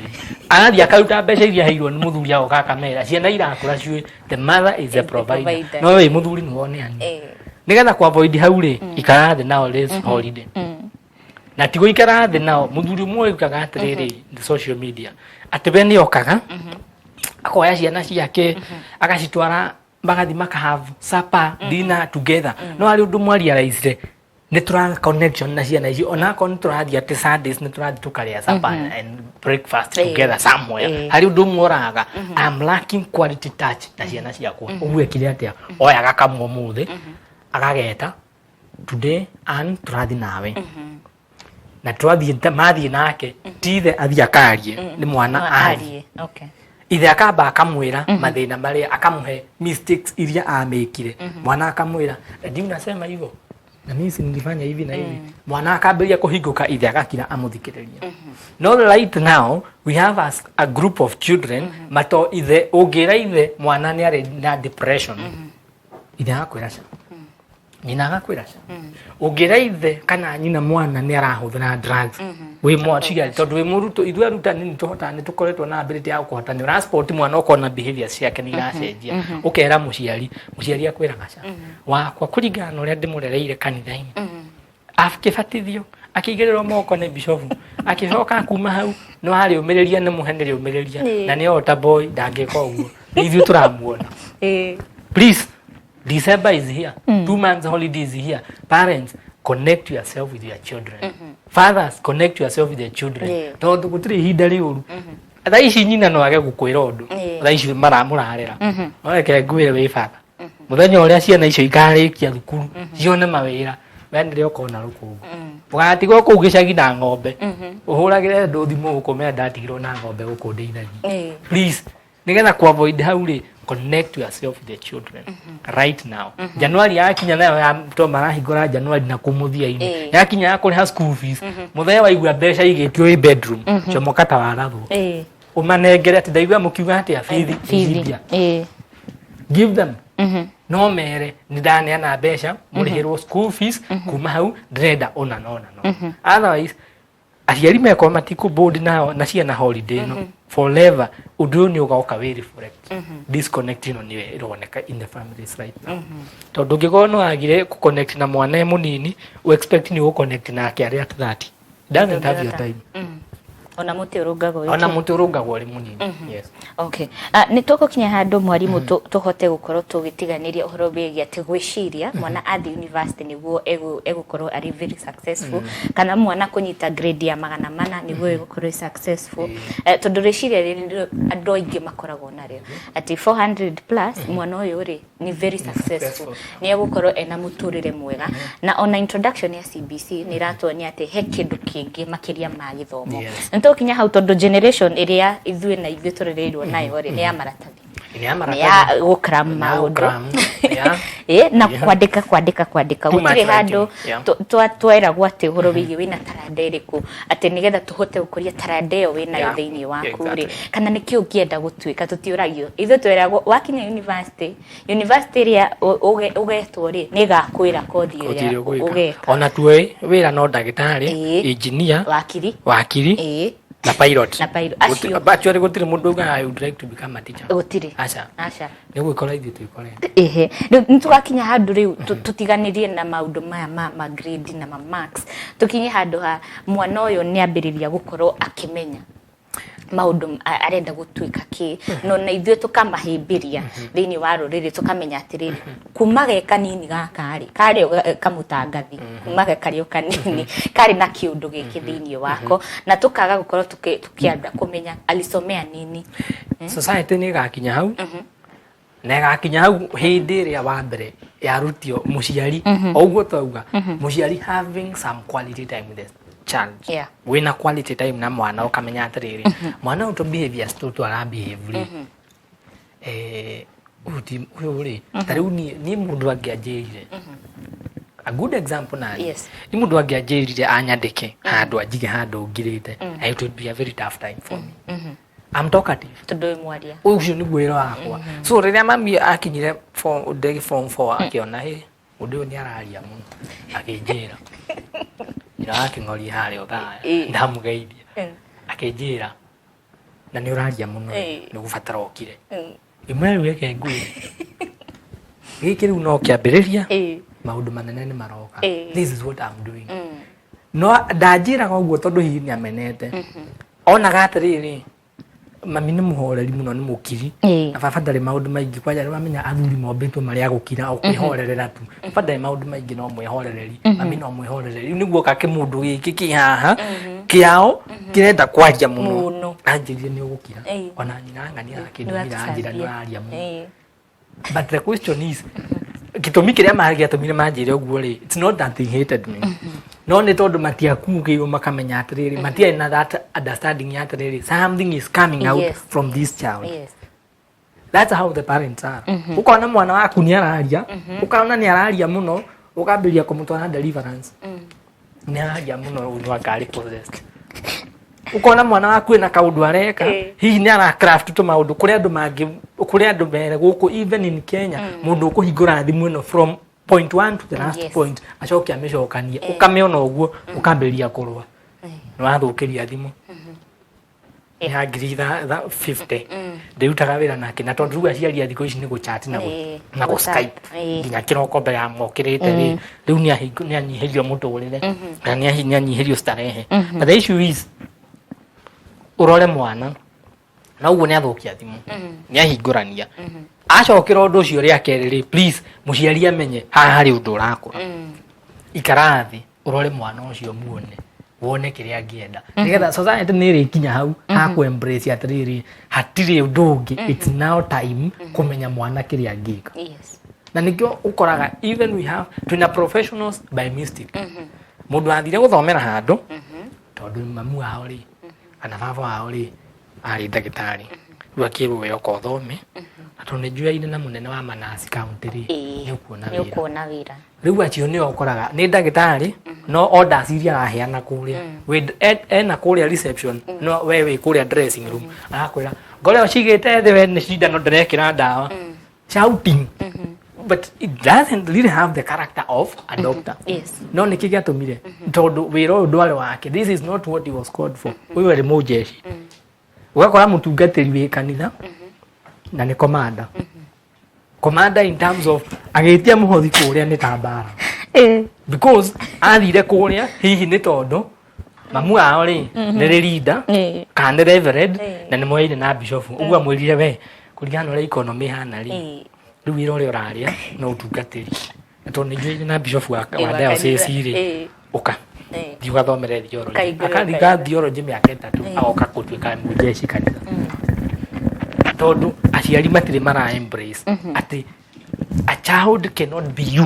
arathiĩ akaruta mbeca iria aheirwo nĩ mũthuri, agoka akamera ciana irakũra ciũĩ the mother is the Is the provider. provider. No wĩ mũthuri nĩ woneani. Nĩgetha ku avoid hau rĩ, ikara thĩ nao this holiday, na ti gũikara thĩ nao. Mũthuri ũmwe ũkaga atĩrĩrĩ, the social media, atĩ we nĩ okaga akoya ciana ciake agacitwara, magathi maka have supper, dinner together. No harĩ ũndũ mwarealize nĩ tũra connection na ciana icio, onakorwo nĩ tũrathiĩ atĩ Sundays nĩ tũrathiĩ tũkarĩa supper and breakfast together somewhere. Harĩ ũndũ ũmwe ũraga, I'm lacking quality touch na ciana ciakwa. Ũguo ekire atĩa? Oyaga kamwe ũmũthĩ agageta, "Today and tũrathiĩ nawe," na twathiĩ mathiĩ nake, ti ithe athiĩ akarie, nĩ mwana arie. Arie. Okay. Ithe akamba akamwĩra mathĩna marĩa, akamũhe mistakes iria amĩkire. Mwana akamwĩra, "Ndi unasema hivyo na mimi si nilifanya hivi na hivi?" Mwana akambĩrĩria kũhingũka, ithe agakira amũthikĩrĩria. No right now we have a group of children mato ithe ũngĩra ithe mwana nĩ arĩ na depression, ithe agakwĩra ca, nyina agakwĩra ca. Ũngĩra ithe kana nyina mwana nĩ arahũthĩra drugs, wĩ mwaciari, tondũ wĩ mũrutwo, ithuĩ arutani nĩ tũhotaga, nĩ tũkoretwo na ability ya kũhota, nĩ ũraspot mwana ũkona behavior ciake nĩ iracenjia, ũkera mũciari, mũciari akwĩraga ca, wakwa kũringana na ũrĩa ndĩmũrereire kanitha-inĩ, akĩbatithio, akĩigĩrĩrwo moko nĩ bishofu, akĩcoka kuma hau no arĩũmĩrĩria, nĩ mũhe nĩ rĩũmĩrĩria na nĩ altar boy, ndangĩka ũguo, nĩ ithuĩ tũramuona. Please, December is here, 2 months holiday is here. Parents, connect yourself with your children. Fathers, connect yourself with your children, tondũ gũtirĩ ihinda rĩũru. Thaa ici nyina no age gũkwĩra ũndũ. Thaa ici maramũrarĩra, no reke ngwĩre wĩ baba, mũthenya ũrĩa ciana icio ikarĩkia thukuru cione mawĩra, we nĩrĩo ũkona rũkũngũ, ũgatigwo kũu gĩcagi na ng'ombe, ũhũragĩre andũ thimũ ũkũmera ndatigirwo na ng'ombe gũkũ ndĩithagia. Please, nigetha ku avoid hau rĩ, connect yourself with the children right now. January yakinya, nayo ya to marahingũra January na kũmũthia-inĩ, yakinya ya kũrĩha school fees, mũthenya waigua mbeca igĩtio wĩ bedroom, comoka ta warathwo, ũmanengere atĩ ndaigua mũkiuga atĩa bithi. Bithi. Mbia. Give them, no mere nĩ ndaneana mbeca mũrĩhĩrwo school fees, kuma hau ndĩrenda ũna na ũna, no otherwise Aciari mekorwo matikũ board nao na ciana holiday ĩno forever, ũndũ ũyũ nĩ ũgoka wĩ reflect. Disconnect ĩno nĩyo ĩroneka in the families right now, tondũ ũngĩkorwo nĩ wagire kũ connect na mwana e mũnini, ũ expect nĩ ũgũ connect nake arĩ at 30, doesn't have your time. Ona mũtĩ ũrũngagwo Ona mũtĩ ũrũngagwo ũrĩ mũnini, yes. Okay. Nĩ tũgũkinya handũ, mwarimũ, tũhote gũkorwo tũgĩtiganĩria ũhoro wĩgiĩ atĩ gwĩciria mwana athiĩ university nĩguo egũkorwo arĩ very successful, kana mwana kũnyita grade ya 400 nĩguo egũkorwo ĩ successful. Tondũ rĩciria rĩrĩ nĩrĩo andũ aingĩ makoragwo narĩo, atĩ 400 plus mwana ũyũ rĩ nĩ very successful, successful. Nĩ egũkorwo ena mũtũrĩre mwega. Na ona introduction ya CBC nĩ ĩratuonia atĩ he kĩndũ kĩngĩ makĩria ma gĩthomo. Nĩ tũgũkinya hau, tondũ generation ĩrĩa ithuĩ na ithuĩ tũrereirwo nayo rĩ nĩ ya maratathi, Nĩ ya nĩ maratathi. Ya gũkram Na maũndũ. gũcram, yeah. Ĩ, na kwandĩka, kwandĩka, kwandĩka. Too much Gũtirĩ handũ writing, yeah. tweragwo atĩ ũhoro wĩgiĩ wĩna taranda ĩrĩkũ, atĩ nĩgetha tũhote gũkũria taranda ĩyo wĩnayo thĩinĩ waku rĩ, kana nĩkĩ ũngĩenda gũtuĩka. Tũtiũragio. Ithuĩ tweragwo wakinya university, university ĩrĩa ũgetwo rĩ nĩ ĩgakwĩra kothi Kothi ĩrĩa ĩrĩa ũgwĩka. ũgeka. Ona tuoĩ wĩra no ndagĩtarĩ, engineer, wakiri, wakiri na pilot. Na pilot. Actually gũtirĩ mũndũ ugaga, "I would like to become a teacher." Gũtirĩ. Aca. Aca. Nĩ gwĩkora ithuĩ twĩkorete. Ehe, rĩu nĩ tũgakinya handũ rĩu tũtiganĩrie na maũndũ maya ma grade na ma marks, tũkinye handũ ha mwana ũyũ nĩ ambĩrĩria gũkorwo akĩmenya maũndũ arenda gũtuĩka kĩ, no na ithuĩ tũkamahĩmbĩria thĩinĩ wa rũrĩrĩ, tũkamenya atĩrĩrĩ, kuma ge kanini gaka rĩ karĩ o kamũtangathi, kuma ge karĩ o kanini karĩ na kĩũndũ gĩkĩ thĩinĩ wako, na tũkaga gũkorwo tũkĩenda kũmenya alisomea nini. Society nĩ ĩgakinya hau, na ĩgakinya hau hĩndĩ ĩrĩa wa mbere yarutio mũciari o ũguo twauga, mũciari having some quality time with the child. Wĩna quality time na mwana, ũkamenya atĩrĩrĩ, mwana ũyũ tũ behaviors tũtũ ara behave rĩ, ũyũ ti ũyũ rĩ. Ta rĩu niĩ mũndũ angĩanjĩrire, a good example nani, nĩ mũndũ angĩanjĩrire anyandĩke handũ, anjige handũ ngirĩte, it would be a very tough time for me. I'm talkative. Tondũ wĩ mwaria. Ũcio nĩguo wĩra wakwa. So rĩrĩa mami akinyire form, ndĩ form 4, akĩona hĩ ũndũ ũyũ nĩ araria mũno, akĩnjĩra, nyina wa kĩng'ori harĩa ũthaya, ndamũgeithia, akĩnjĩra, "Na nĩ ũraria mũno, nĩ ũgũbatara ũkire." Ĩmwe rĩu, reke ngwĩre, gĩkĩ rĩu no kĩambĩrĩria. Maũndũ manene nĩ maroka. This is what I'm doing. No ndanjĩraga ũguo tondũ hihi nĩ amenete, onaga atĩrĩrĩ, mami nĩ mũhoreri mũno, nĩ mũkiri, na baba ndarĩ maũndũ maingĩ. Kwanja nĩ wamenya athuri mombĩtwo marĩ a gũkira o kwĩhorerera tu. Baba ndarĩ maũndũ maingĩ, no mwĩhorereri, mami no mwĩhorereri. Rĩu nĩguo ka kĩmũndũ gĩkĩ kĩ haha kĩao kĩrenda kwaria mũno. Mũno. Anjĩrire, "Nĩ ũgũkira." Ona nyina ng'ania akĩndũmĩra, anjĩra, "Nĩ ũraria mũno." But the question is, gĩtũmi kĩrĩa gĩatũmire manjĩre ũguo rĩ, it's not that they hated me, no nĩ tondũ matiakugĩirwo makamenya atĩrĩrĩ, matiarĩ na that understanding ya atĩrĩrĩ, something is coming out from this child. That's how the parents are. Ũkona mwana waku nĩ araria, ũkaona nĩ araria mũno, ũkambĩrĩria kũmũtwara deliverance, nĩ araria mũno, ũyũ nĩ anga arĩ possessed. Ũkona mwana waku ena kaũndũ areka, hihi nĩ ara craft tũmaũndũ. Kũrĩ andũ mangĩ, kũrĩ andũ mere gũkũ, even in Kenya, mũndũ ũkũhingũra thimũ ĩno from point one to the last point, acoke amĩcokanie, ũkamĩona ũguo, ũkambĩrĩria kũrũa, nĩ wathũkĩria thimũ nĩ ya ngiri 50. Ndĩrutaga wĩra nake, na tondũ rĩu aciari a thikũ ici nĩ gũchat na na gũ gũ Skype nginya kĩroko mbere ya mokĩrĩte rĩ, rĩu nĩ anyihĩrio mũtũrĩre na nĩ anyihĩrio starehe. But the issue is, ũrore mwana na ũguo nĩ athũkia thimũ, nĩ ahingũrania, acokera ũndũ ũcio rĩa kerĩ rĩ, please mũciari amenye haha harĩ ũndũ ũrakũra. Ikara thĩ, ũrore mwana ũcio, muone, wone kĩrĩa angĩenda, nĩgetha society nĩ ĩrĩkinya hau ha kũ embrace atĩrĩrĩ, hatirĩ ũndũ ũngĩ, it's now time kũmenya mwana kĩrĩa angĩka. Na nĩkĩo ũkoraga even we have, twĩna professionals by mistake. Mũndũ athire gũthomera handũ tondũ mamu wao rĩ kana baba wao rĩ arĩ ndagĩtarĩ, rĩu akĩrwo, "We oka ũthome, na tondũ nĩ njuaine na mũnene wa manasi county rĩ, nĩ ũkuona nĩ wĩra." Ũkuona wĩra. Rĩu acio nĩo ũkoraga nĩ ndagĩtarĩ, no orders iria araheana kũrĩa ena kũrĩa reception, no we wĩ kũrĩa dressing room, arakwĩra, "Ngore ũcigĩte thĩ, we nĩ cindano ndĩrekĩra ndawa," shouting. But it doesn't really have the character of a doctor. No nĩkĩ gĩatũmire? Tondũ wĩra ũyũ ndwarĩ wake. This is not what he was called for. Ũyũ arĩ mũjeshi. Ũgakora mũtungatĩri wĩ kanitha na nĩ commander. Commander in terms of agĩtia mũhothi kũrĩa nĩ ta mbara, because athire kũrĩa hihi nĩ tondũ mamu ao rĩ nĩ rĩ leader kana nĩ reverend na nĩ moyaine na bishop, ũguo amwĩrire, "We, kũringana na ũrĩa economy ĩhana rĩ, rĩu wĩra ũrĩa ũrarĩa no ũtungatĩri, na tondũ nĩ njũĩ na bishop wa wa diocese kanitha, rĩ, ũka thiĩ ũgathomere theology." Ũkaingĩra Akathiĩ kanitha. ga theology mĩaka 3, agoka gũtuĩka mũjeshi kanitha, tondũ aciari matirĩ mara embrace atĩ a child cannot be you.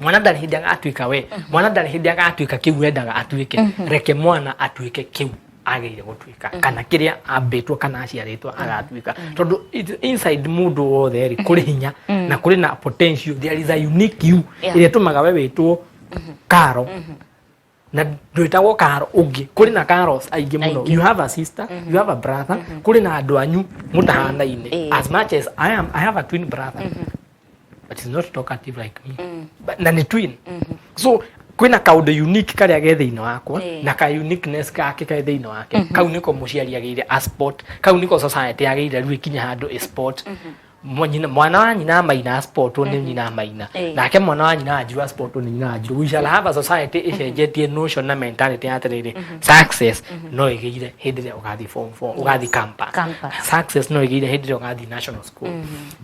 Mwana ndarĩ hĩndĩ agatuĩka we, mwana ndarĩ hĩndĩ agatuĩka kĩu wendaga atuĩke. Reke mwana atuĩke kĩu agĩrĩire gũtuĩka, kana kĩrĩa ambĩtwo kana aciarĩtwo agatuĩka, tondũ inside mũndũ wothe rĩ kũrĩ hinya na kũrĩ na potential. There is a unique you ĩrĩa ĩtũmaga we wĩtwo Karo na ndwĩtagwo Karo ũngĩ. Kũrĩ na Karos aingĩ mũno. Aingĩ. You have a sister, you have a brother, kũrĩ na andũ anyu mũtahanaine. As much as I am, I have a twin brother, but he's not talkative like me. But, na nĩ twin, so kwĩna kaũndũ unique karĩa ge thĩinĩ wakwa na ka uniqueness gake ke thĩinĩ wake. Kau nĩko mũciari agĩire a sport, kau nĩko society agĩire rĩu ĩkinye handũ ĩ sport. Mwana wa nyina Maina asportwo nĩ nyina Maina, nake mwana wa nyina Wanjiru asportwo nĩ nyina Wanjiru. We shall have a society ĩcenjetie notion na mentality ya atĩrĩrĩ, success no ĩgĩire hĩndĩ ĩrĩa ũgathiĩ form 4, ũgathiĩ campus. Campus. Success no ĩgĩire hĩndĩ ĩrĩa ũgathiĩ national school.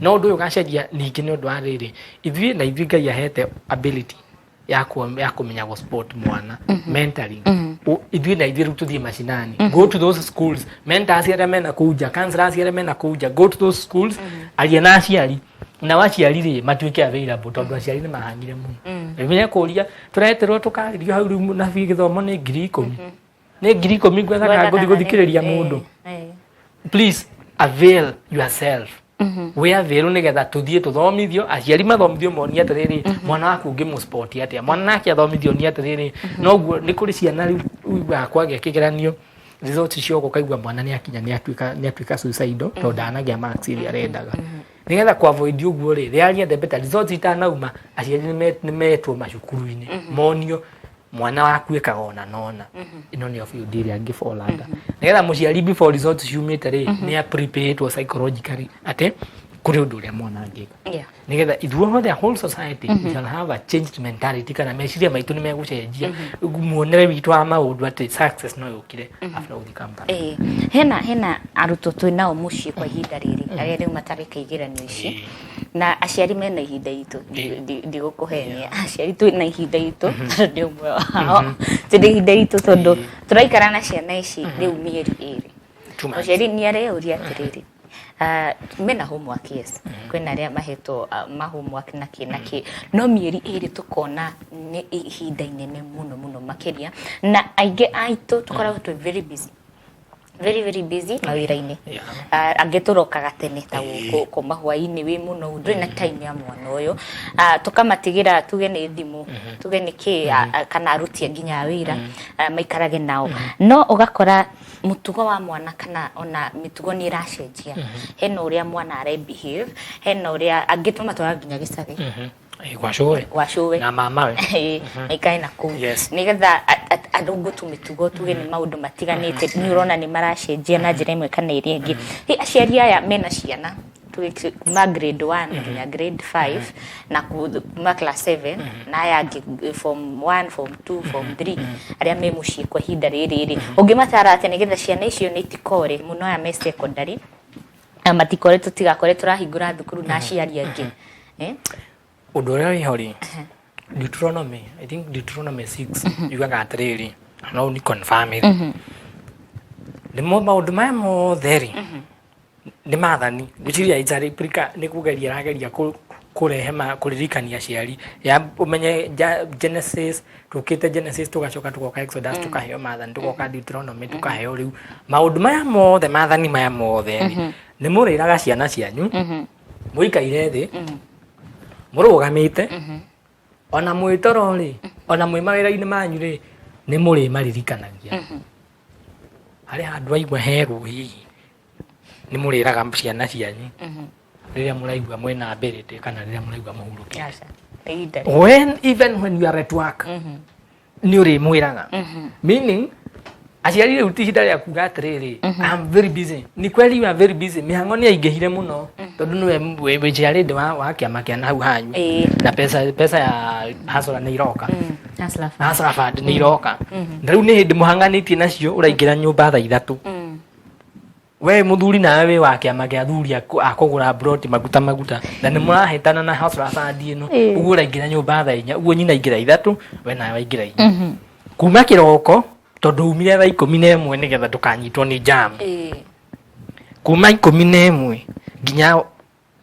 No ũndũ ũyũ ũgacenjia ningĩ nĩ ũndũ wa rĩrĩ, ithuĩ na ithuĩ Ngai ahete ability ya kũmenya gũ sport mwana mentoring. Ithuĩ na ithuĩ rĩu tũthiĩ macinani, go to those schools, mentors arĩa mena kũu nja, counselors arĩa mena kũu nja, go to those schools, aria na aciari, nao aciari rĩ matuĩke available, tondũ aciari nĩ mahangire mũno. Rĩu nĩ kũria tũreterwo tũkarĩrio hau rĩu na gĩthomo nĩ 10,000, nĩ 10,000 ngwetha kana ngũthiĩ gũthikĩrĩria mũndũ. Please avail yourself, wĩ avail nĩgetha tũthiĩ tũthomithio, aciari mathomithio, monie atĩrĩrĩ, mwana waku ũngĩmũ-sport atĩa, mwana nake athomithio ni atĩrĩrĩ, noguo nĩ kũrĩ ciana rĩu ugaga kwagĩa kĩgeranio, results cioka, ũkaigua mwana nĩ akinya nĩ atuĩka suicidal tondũ ndanagĩa marks iria arendaga. Nĩgetha ku avoid ũguo rĩ, the earlier the better. Results itanauma, aciari nĩ metwo macukuru-inĩ, monio mwana waku ĩkaga ona nona ĩno nĩyo field ĩrĩa angĩ fall under, nĩgetha mũciari before results ciumĩte rĩ, nĩ preparedwo psychologically atĩ kũrĩ ũndũ ũrĩa mwana angĩka, nĩgetha ithuothe, a whole society, we shall have a changed mentality, kana meciria maitũ nĩ megũcenjia muonere witũ wa maũndũ atĩ success no yũkire after gũthiĩ campus. Hena arutwo twĩ nao mũciĩ kwa ihinda rĩrĩ arĩa rĩu matarĩka igeranio ici, na aciari mena ihinda itũ. Ndigũkũhenia, aciari twĩ na ihinda itũ, tondũ ndĩ ũmwe wao. Twĩ na ihinda itũ tondũ tũraikara na ciana ici rĩu mĩeri 2. 2 months. Mũciari nĩ areyũria atĩrĩrĩ, mena homework, yes, kwĩna arĩa mahetwo ma homework na kĩ na kĩ, no mĩeri 2 tũkona nĩ ihinda inene mũno mũno makĩria, na aingĩ aitũ tũkoragwo twĩ very busy, very very busy mawĩra-inĩ. Angĩ tũrokaga tene ta kuma hwaĩ-inĩ wĩ mũno, ndũrĩ na time ya mwana ũyũ. Tũkamatigĩra tuge nĩ thimũ, tuge nĩ kĩ, kana aruti nginya a wĩra maikarage nao, no ũgakora mũtugo wa mwana kana ona mĩtugo nĩ ĩracenjia. Hena ũrĩa mwana are behave, hena ũrĩa angĩ tũmatwara nginya gĩcagi. Gwa cũwe. Gwa cũwe. Na mamawe. Maikare na kũu nĩgetha arũngwo tũmĩtugo, tuge nĩ maũndũ matiganĩte nĩ ũrona nĩ maracenjia na njĩra ĩmwe kana ĩrĩa ĩngĩ. Hĩ, aciari aya mena ciana tuge kuma grade 1 nginya grade 5 na kuma class 7, na aya angĩ form 1, form 2, form 3, arĩa me mũciĩ kwa ihinda rĩrĩ rĩ, ũngĩmatara atĩa nĩgetha ciana icio nĩ itikore mũno aya me secondary na matikore, tũtigakore tũrahingũra thukuru na aciari angĩ, eh? Ũndũ ũrĩa wĩho rĩ, Deuteronomy, I think Deuteronomy 6 yugaga atĩrĩrĩ, no ni confirm it, nĩmo maũndũ maya mothe rĩ nĩ maathani. Ngwĩciria it's a replica, nĩ kũgeria arageria kũrehe ma kũririkania aciari ya ũmenye Genesis, tũkĩte Genesis, tũgacoka tũgoka Exodus, tũkaheo maathani, tũgoka Deuteronomy, tũkaheo rĩu maũndũ maya mothe, maathani maya mothe rĩ, nĩ mũrĩraga ciana cianyu mũikaire thĩ, mũrũgamĩte, ona mwĩ toro rĩ, ona mwĩ mawĩra-inĩ manyu rĩ, nĩ mũrĩmaririkanagia. Harĩ handũ waigua herwo hihi nĩ mũrĩraga ciana cianyu. Rĩrĩa mũraigua mwĩna ability kana rĩrĩa mũraigua mũhurũkĩte. Aca. Nĩ ihinda rĩ. When, even when you are at work, nĩ ũrĩmwĩraga. Meaning aciari rĩu ti ihinda rĩa kuga atĩrĩrĩ, "I'm very busy." Ni kweli you are very busy, mĩhang'o nĩ yaingĩhire mũno tondũ nĩwe wĩ chairlady wa kĩama kĩa na hau hanyu na pesa ya hasara nĩ iroka. Hustler Fund. Hustler Fund nĩ iroka na rĩu nĩ hĩndĩ mũhang'anĩtie nacio, ũraingĩra nyũmba thaa 3. We mũthuri nawe wĩ wa kĩama kĩa athuri a kũgũra broti maguta maguta na nĩ mũrahĩtana na Hustler Fund ĩno. Ũguo ũraingĩra nyũmba thaa 4, ũguo nyina aingĩra 3, we nawe waingĩra 4 kuma kĩroko tondũ umire thaa 11 nĩgetha ndũkanyitwo nĩ jam. Kuma 11 nginya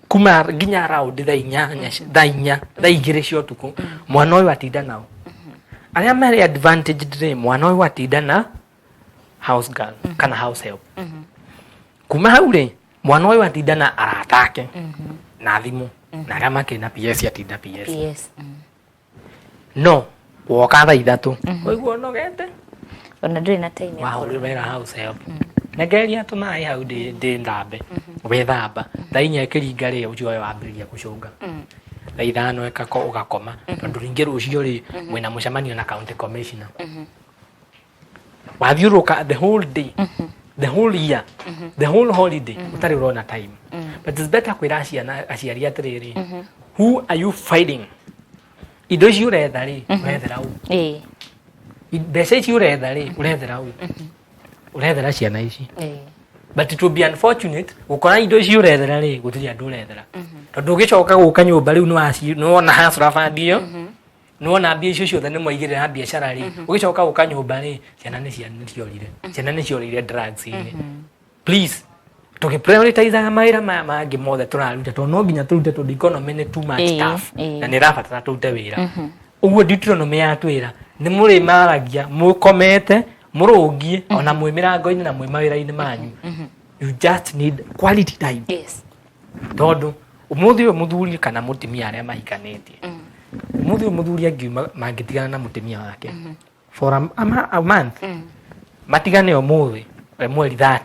kuma nginya around thaa 8, thaa 4, thaa 2 cia ũtukũ, mwana ũyũ atinda nao arĩa marĩ advantaged rĩ, mwana ũyũ atinda na house girl kana house help. Kuma hau rĩ, mwana ũyũ atinda na arata ake na thimũ na arĩa makĩrĩ na PS atinda PS. Yes. No woka thaa 3 ũigua ũnogete. Ona ndũrĩ na time ya wahũrĩra wĩra house help, nengeria tũmaĩ hau ndĩ thambe, wethamba thaa 4 ĩkĩringa rĩ, ũcio ũyũ wambĩrĩria gũcũnga thaa 5 ĩkako ũgakoma tondũ rĩngĩ rũciũ rĩ mwĩna mũcemanio na county commissioner. Wathiũrũrũka the whole day, the whole year, the whole holiday ũtarĩ ũrona time. But it's better kwĩra ciana, aciari atĩrĩrĩ, who are you fighting? Indo ici ũretha rĩ, ũrethera ũ? Mbeca ici ũretha rĩ, ũrethera ũ? Ũrethera ciana ici. But it will be unfortunate gũkora indo ici ũrethera rĩ, gũtirĩ andũ ũrethera tondũ ũgĩcoka gũka nyũmba rĩu nĩwona Hustler Fund ĩyo, nĩwona mbia icio ciothe nĩ mwaigĩrĩra biacara rĩ, ũgĩcoka gũka nyũmba rĩ, ciana nĩ ciorire, ciana nĩ ciorire drugs-inĩ. Please, tũgĩ-prioritizaga mawĩra maya mangĩ mothe tũraruta tondũ no nginya tũrute tondũ economy nĩ too much tough na nĩ ĩrabatara tũrute wĩra. Ũguo Deuteronomy yatwĩra nĩ mũrĩmaragia mũkomete mũrũngie ona mwĩ mĩrango-inĩ na mwĩ mawĩra-inĩ manyu. You just need quality time. Tondũ ũmũthĩ ũyũ mũthuri kana mũtumia arĩa mahikanĩtie, ũmũthĩ ũyũ mũthuri angiuma mangĩtigana na mũtumia wake for a month, matigane ũmũthĩ mweri 30,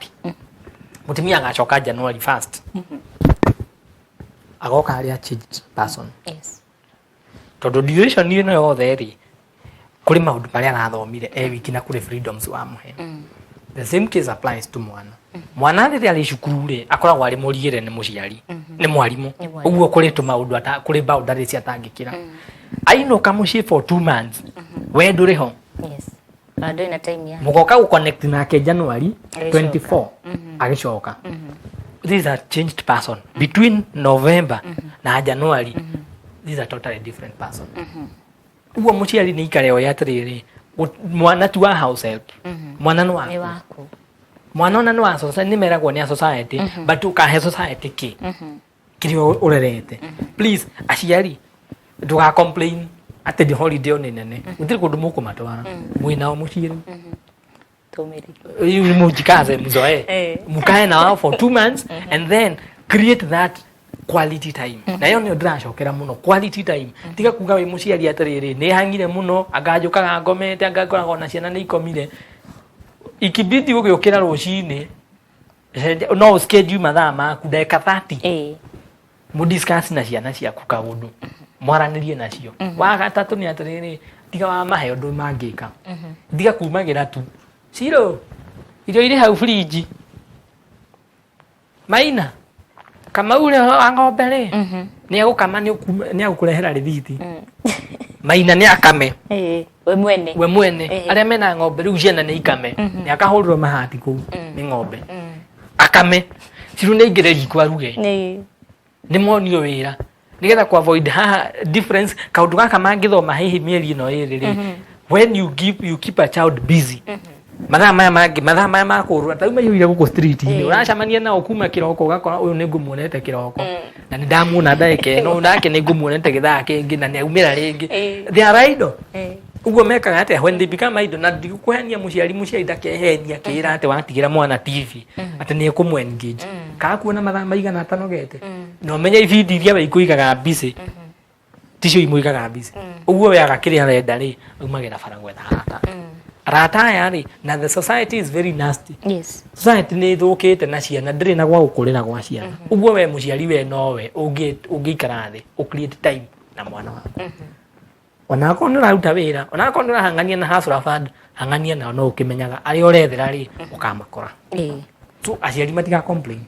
mũtumia agacoka January 1st, agoka arĩ a changed person. Tondũ duration ĩno yothe rĩ, kũrĩ maũndũ marĩa arathomire e wiki na kũrĩ freedoms wamũhe. The same case applies to mwana. Mwana rĩrĩa arĩ cukuru rĩ, akoragwo arĩ mũriĩre nĩ mũciari, nĩ mwarimũ. Nĩ mwarimũ. Ũguo kũrĩ tũmaũndũ ata kũrĩ boundaries atangĩkĩra. Ainũka mũciĩ for 2 months, we ndũrĩ ho. Yes. Ona ndũrĩ na time ya Mũgoka gũconnect nake January Agĩcoka. 24 agĩcoka. This is a changed person. Between November na January, this is a totally different person. Ũguo mũciari nĩ ikare oya atĩrĩrĩ, mwana ti wa house help, mwana nĩ Nĩ waku. Waku. Mwana ona nĩ wa society, nĩ meragwo nĩ a society, but ũkahe society kĩ kĩrĩa ũrerete? Please aciari, ndũga complain atĩ ndĩ holiday nĩ nene, gũtirĩ kũndũ mũkũmatwara, mwĩ nao mũciĩ rĩu. Tũmĩrĩ. You mujikaze, mzoe, mukae na wao for 2 months and then create that quality time. Na ĩyo nĩyo ndĩracokera mũno, quality time. Tiga kuga wĩ mũciari atĩrĩrĩ, nĩ hang'ire mũno, anga njũkaga ngomete, anga ngoragwo na ciana nĩ ikomire. Ikibidi ũgĩũkĩra rũcinĩ, no ũschedule mathaa maku ndagĩka 30 mũdiscuss na ciana ciaku kaũndũ, mwaranĩrie nacio. Wa gatatũ nĩ atĩrĩrĩ, tiga wa mahe ũndũ mangĩka, tiga kumagĩra tu, ciro irio irĩ hau fridge, maina kamau ũrĩa wa ng'ombe rĩ nĩ egũkama, nĩ egũkũrehera rĩthiti, maina nĩ akame. We mwene. We mwene. Arĩa mena ng'ombe rĩu ciana nĩ ikame, nĩ akahũrĩrwo mahati kũu nĩ ng'ombe akame, ciru nĩ aingĩre riko aruge. Nĩ monio wĩra nĩgetha ku avoid haha difference kaũndũ gaka mangĩthoma hihi mĩeri ĩno ĩrĩ rĩ, when you give you keep a child busy mathaa maya mangĩ, mathaa maya ma kũrũra ta rĩu maiyũire gũkũ street-inĩ, ũracemania nao kuma kĩroko, ũgakora ũyũ nĩ ngũmuonete kĩroko na nĩ ndamuona ndagĩka ĩno, nake nĩ ngũmuonete gĩthaa kĩngĩ na nĩ aumĩra rĩngĩ. They are idle. Ũguo mekaga atĩa when they become idle? Na ndigũkũhenia mũciari, mũciari ndakehenia kĩra atĩ watigĩra mwana TV atĩ nĩ ekũmũ engage kaa kuona mathaa maigana atanogete, na ũmenye ibindi iria we ikũigaga busy ticio imũigaga busy. Ũguo we aga kĩrĩa arenda rĩ, aumagĩra bara gwetha arata. Arata aya rĩ, na the society is very nasty. Society nĩ ĩthũkĩte na ciana ndĩrĩ na gwa gũkũrĩra gwa ciana. Ũguo we mũciari, we nowe ũngĩikara thĩ ũ create time na mwana waku. Ona akorwo nĩ ũraruta wĩra, ona akorwo nĩ ũrahang'ania na Hustler Fund, hang'ania nao, no ũkĩmenyaga arĩa ũrethera rĩ, ũkamakora. So aciari matiga complain,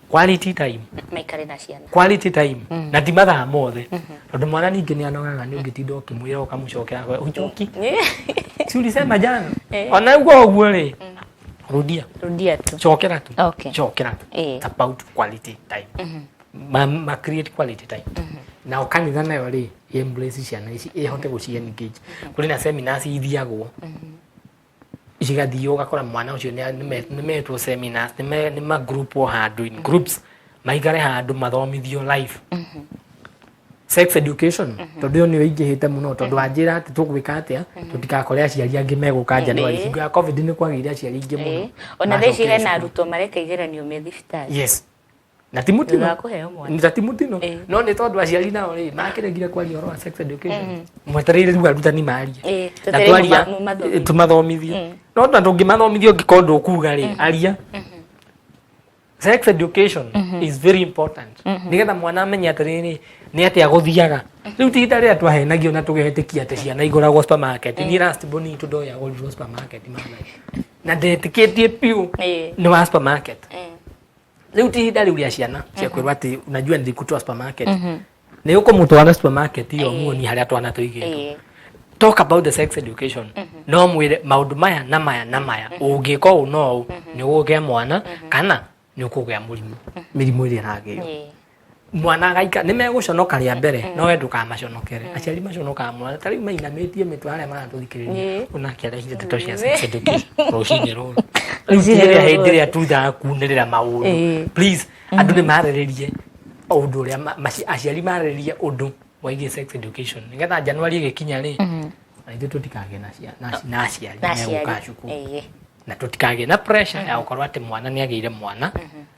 quality time. Maikare na ciana. Quality time, na ti mathaa mothe, tondũ mwana ningĩ nĩ anogaga nĩ ũngĩtinda ũkĩmwĩra ũkamũcokera uchoki, si ulisema jana? Ona ũguo ũguo rĩ, rudia. Rudia tu. Cokera tu. Cokera tu. It's about quality time. Ma create quality time. Nao kanitha nayo rĩ, embrace ciana ici, ĩhote gũci engage. Kũrĩ na seminars ithiagwo, cigathiĩ ũgakora mwana ũcio nĩ metwo seminars, nĩ magrupwo handũ in groups, maikare handũ mathomithio life sex education, tondũ ĩyo nĩyo ingĩhĩte mũno, tondũ wanjĩra atĩ tũgwĩka atĩa tũtigakore aciari angĩ megũka January. Hingo ya COVID nĩ kwagĩire aciari aingĩ mũno. Ona thaa ici macokire hena cukuru. Arutwo mareka igeranio me thibitarĩ. Yes, na ti mũtino. Thutha wa kũheo mwana. Na ti mũtino. No nĩ tondũ aciari nao rĩ, makĩregire kwaria ũhoro wa sex education, mwetereire rĩu arutani marie. Na Twetereire twaria mũmathomithie. Tũmathomithie, no na ndũngĩmathomithia ũngĩkorwo ndũkuga rĩ, aria. Sex education is very important, nigetha mwana amenye atĩrĩrĩ, nĩ atĩa gũthiaga. Rĩu ti ihinda rĩrĩa twahenagio na tũgetĩkia atĩ ciana igũragwo supermarket. Niĩ last born itũ ndoĩ agũrirwo supermarket Maathai, na ndetĩkĩtie piũ nĩ wa supermarket. Rĩu ti ihinda rĩu rĩa ciana cia kwĩrwo atĩ unajua nilikutoa supermarket. Nĩ ũkũmũtwara supermarket ĩyo, muonie harĩa twana tũigĩtwo. Talk about the sex education, no mwĩre maũndũ maya na maya na maya, ũngĩka ũũ no ũũ nĩ ũgũgĩa mwana kana nĩ ũkũgĩa mũrimũ, mĩrimũ ĩrĩa ĩragĩo. Mwana agaika nĩ megũconoka rĩa mbere, no we ndũkamaconokere. Aciari maconokaga mwana ta rĩu mainamĩtie mĩtwe harĩa maratũthikĩrĩria, onake arehire ndeto cia sex education rũcinĩ rũrũ. Rĩu ti rĩrĩa hĩndĩ ĩrĩa tuthaga kunĩrĩra maũndũ. Please, andũ nĩ marĩrĩrie ũndũ ũrĩa aciari marĩrĩrie ũndũ waigie sex education, nĩgetha January ĩgĩkinya rĩ, na ithuĩ tũtikagĩe na aciari Na aciari. megũka cukuru, na tũtikagĩe na pressure ya gũkorwo atĩ mwana nĩ agĩire mwana.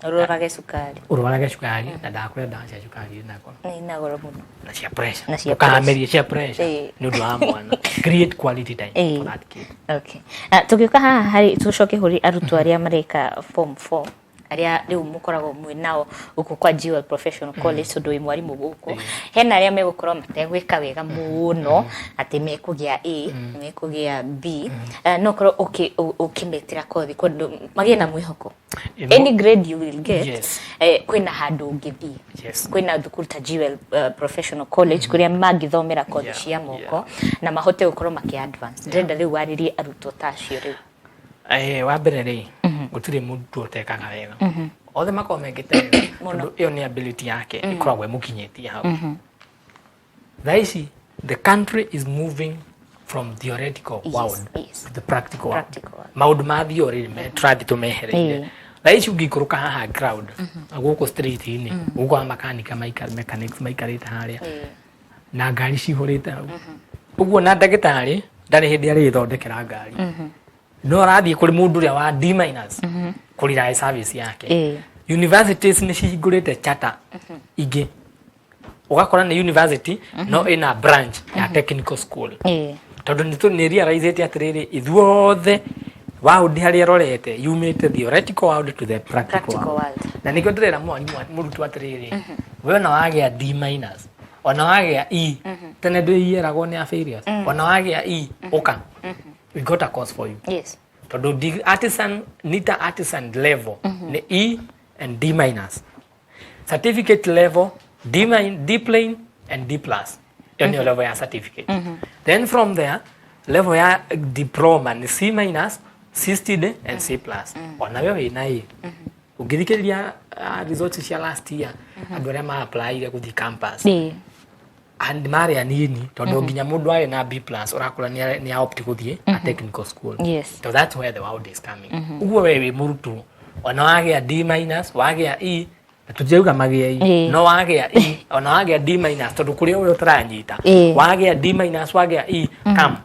Ũrorage cukari. Ũrwarage cukari na ndakũrĩa ndawa cia cukari na goro. Nĩ na goro mũno. Na cia pressure. Na cia. Ndũkamerie cia pressure nĩ ũndũ wa mwana. Create quality time for that kid. Okay. Ah, tũgĩũka haha harĩ tũcoke kũrĩ arutwo arĩa mareka form 4, arĩa rĩu mũkoragwo mwĩ nao gũkũ kwa Jewel Professional College, tondũ wĩ mwarimũ gũkũ, hena arĩa megũkorwo mategwĩka wega mũno atĩ mekũgĩa A, mekũgĩa B. No ũkorwo ũkĩmetĩra kothi kũndũ magĩe na mwĩhoko, any grade you will get, kwĩna handũ ũngĩthiĩ, kwĩna thukuru ta Jewel Professional College kũrĩa mangĩthomera kothi cia moko na mahote gũkorwo makĩ advance. Ndĩrenda rĩu warĩrie arutwo ta acio rĩu. Wa mbere rĩ, gũtirĩ mũndũ ũtekaga wega. Othe makoragwo mekĩte wega, tondũ ĩyo nĩ ability yake ĩkoragwo ĩmũkinyĩtie hau. Thaa ici the country is moving from theoretical world to the practical world. Practical world. Maũndũ ma theory tũrathiĩ tũmehereire. Thaa ici ũngĩikũrũka haha ground gũkũ street-inĩ, ũgũkora makanika mechanics maikarĩte harĩa na ngari cihũrĩte hau ũguo, na ndagĩtarĩ ndarĩ hĩndĩ arĩthondekera ngari, no arathiĩ kũrĩ mũndũ ũrĩa wa D minus kũrira service yake. Universities nĩ cihingũrĩte charter ingĩ, ũgakora nĩ university no ĩna branch ya technical school, tondũ nĩ realizĩte atĩrĩrĩ, ithuothe waũndi harĩa ĩrorete yumĩte theoretical world to the practical, Practical world. world. Na nĩkĩo ndĩrera mwarimũ mũrutwo atĩrĩrĩ, we ona wagĩa D minus, ona wagĩa E, tene ndĩiyeragwo nĩ a failures, ona wagĩa E, ũka, we got a course for you, tondũ artisan, nita artisan level nĩ E and D minus, certificate level D plain and D plus. Ĩyo nĩyo level ya certificate. Then from there, level ya diploma nĩ C minus, C student and C plus. Ona we wĩna A, ũngĩthikĩrĩria results cia last year, andũ arĩa ma-applyire gũthiĩ campus and marĩ anini, tondũ nginya mũndũ arĩ na B plus ũrakora nĩ opt gũthiĩ a technical school. So that's where the world is coming. Ũguo we wĩ mũrutwo, ona wagĩa D minus, wagĩa E, na tũtirauga magĩe E, no wagĩa E, ona wagĩa D minus, tondũ kũrĩa ũrĩa ũtaranyita, wagĩa D minus, wagĩa E, come,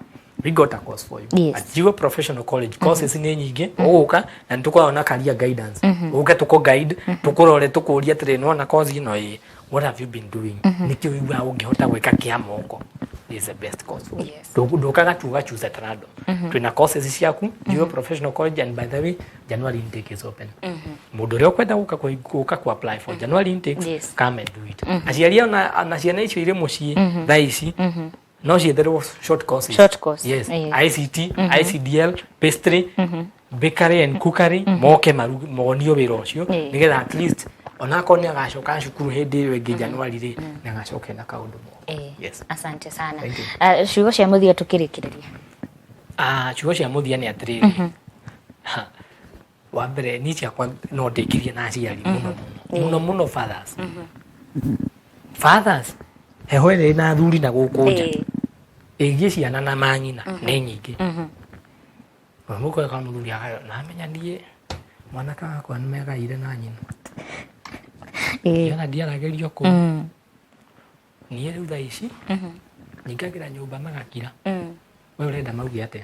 we got a course for you at Jewel Professional College. Courses nĩ nyingĩ, ũgũka na nĩ tũkoragwo na career guidance. Ũke tũkũ guide, tũkũrore, tũkũrie atĩrĩ, nĩwona course ĩno ĩ, what have you been doing? Nĩkĩ ũiguaga ũngĩhota gwĩka kĩa moko? This is the best course for you. Ndũkaga tu ũgachoose at random. Twĩna courses ciaku Njihũrio Professional College, and by the way, January intake is open. Mũndũ ũrĩa ũkwenda gũka ku apply for January intakes, come and do it. Aciari ona ciana icio irĩ mũciĩ thaa ici no cietherwo short courses. Short course. Yes. ICT, ICDL, pastry, bakery and cookery, moke monio wĩra ũcio, nĩgetha at least onakorwo nĩ agacoka cukuru hĩndĩ ĩyo ĩngĩ January rĩ, nĩ agacoka na kaũndũ mo. Yes. Asante sana. Thank you. Ciugo cia mũthia tũkĩrĩkĩrĩria. Ah, ciugo cia mũthia nĩ atĩrĩrĩ, ha, wa mbere niĩ ciakwa no ndĩkirie na aciari mũno mũno mũno mũno, fathers. Fathers, heho ĩrĩa ĩna athuri na gũkũ nja ĩgiĩ ciana na manyina nĩ nyingĩ. Mũkore kwa mũthuri akayo namenya niĩ mwanake wakwa nĩ megaire na nyina, ona ndiaragĩrio kũu. Niĩ rĩu thaa ici nyingagĩra nyũmba magakira. We ũrenda mauge atĩa?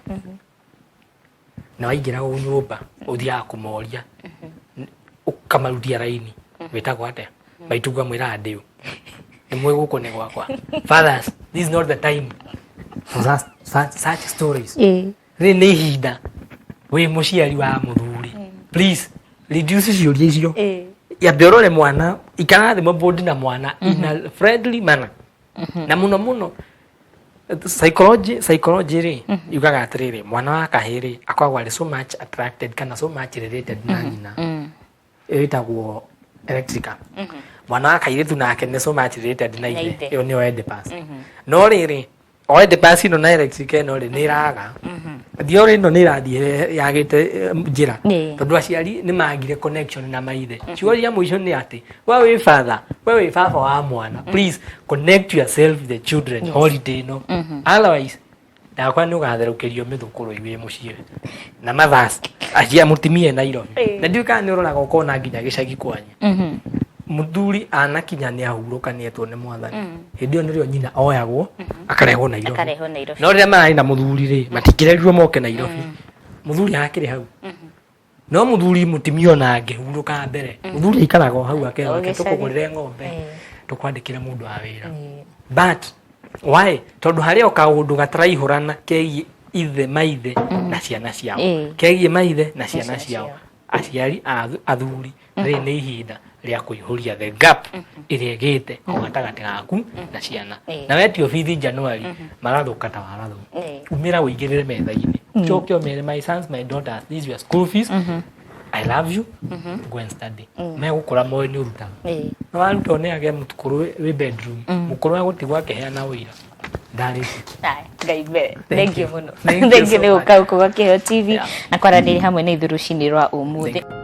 Na waingĩra gũ nyũmba ũthiaga kũmoria, ũkamarutia raini, wĩtagwo atĩa, maitũ, ngamwĩra ndĩũ nĩ mwĩ gũkũ nĩ gwakwa. Fathers, this is not the time for such stories. Rĩrĩ nĩ ihinda wĩ mũciari wa mũthuri, please reduce ciũria icio. Yambe ũrore mwana, ikara thĩ mabodi na mwana in a friendly manner. Na mũno mũno psychology rĩ yugaga atĩrĩrĩ, mwana wa kahĩĩ rĩ akoragwo arĩ so much attracted kana so much related na nyina, ĩtagwo electrical. Mwana wa kairĩtu nake nĩ so much related na Na ithe. ithe. Ĩyo nĩyo Oedipus. No rĩrĩ, Oedipus ĩno na electric ĩno rĩ nĩ ĩraga theory ĩno nĩ ĩrathiĩ yagĩte njĩra, tondũ aciari nĩ magire connection na maithe. Ciugo cia mũico nĩ atĩ we wĩ father, we wĩ baba wa mwana, please connect yourself with the children holiday ĩno, otherwise ndakwa nĩ ũgatherũkĩrio mĩthũkũrũ wĩ mũciĩ na mothers acia mũtimie Nairobi. Na ndiũĩ kana nĩ ũroraga ũkona nginya gĩcagi kwanyu, mũthuri anakinya nĩ ahurũka, nĩ etwo nĩ mwathani, hĩndĩ ĩyo nĩrĩo nyina oyagwo akarehwo Nairobi. Akarehwo Nairobi. No rĩrĩa mararĩ na mũthuri rĩ, matingĩrerirwo moke Nairobi, mũthuri akĩrĩ hau. No mũthuri mũtimia ona angĩhurũka mbere, mũthuri aikaraga o hau akerwo, O reke gĩcagi. Tũkũgũrĩre ng'ombe, tũkwandĩkĩre mũndũ wa wĩra. But why? Tondũ harĩ o kaũndũ gataraihũrana kegiĩ ithe, maithe na ciana ciao, kegiĩ maithe na ciana ciana ciao. Ciao. Aciari a athuri, rĩrĩ nĩ ihinda rĩa kũihũria the gap ĩrĩa ĩgĩte o gatagatĩ gaku na ciana. Na wetio bithi January, marathũka ta warathũ. Umĩra ũigĩrĩre metha-inĩ, ũcoke ũmere, "My sons, my daughters, this is your school fees. I love you. Go and study." Megũkũra moĩ nĩ ũrutaga. No waruta ũneage mũkũrũ wĩ bedroom, mũkũrũ agũtigwo akĩheana ũira ndarĩte. Aya, Ngai mbere. Thank Thank you you. mũno. Thank you Thank you so nĩ much. gũka gũkũ gwa Kĩheo TV na kwaranĩria hamwe na ithuĩ rũcinĩ rwa ũmũthĩ.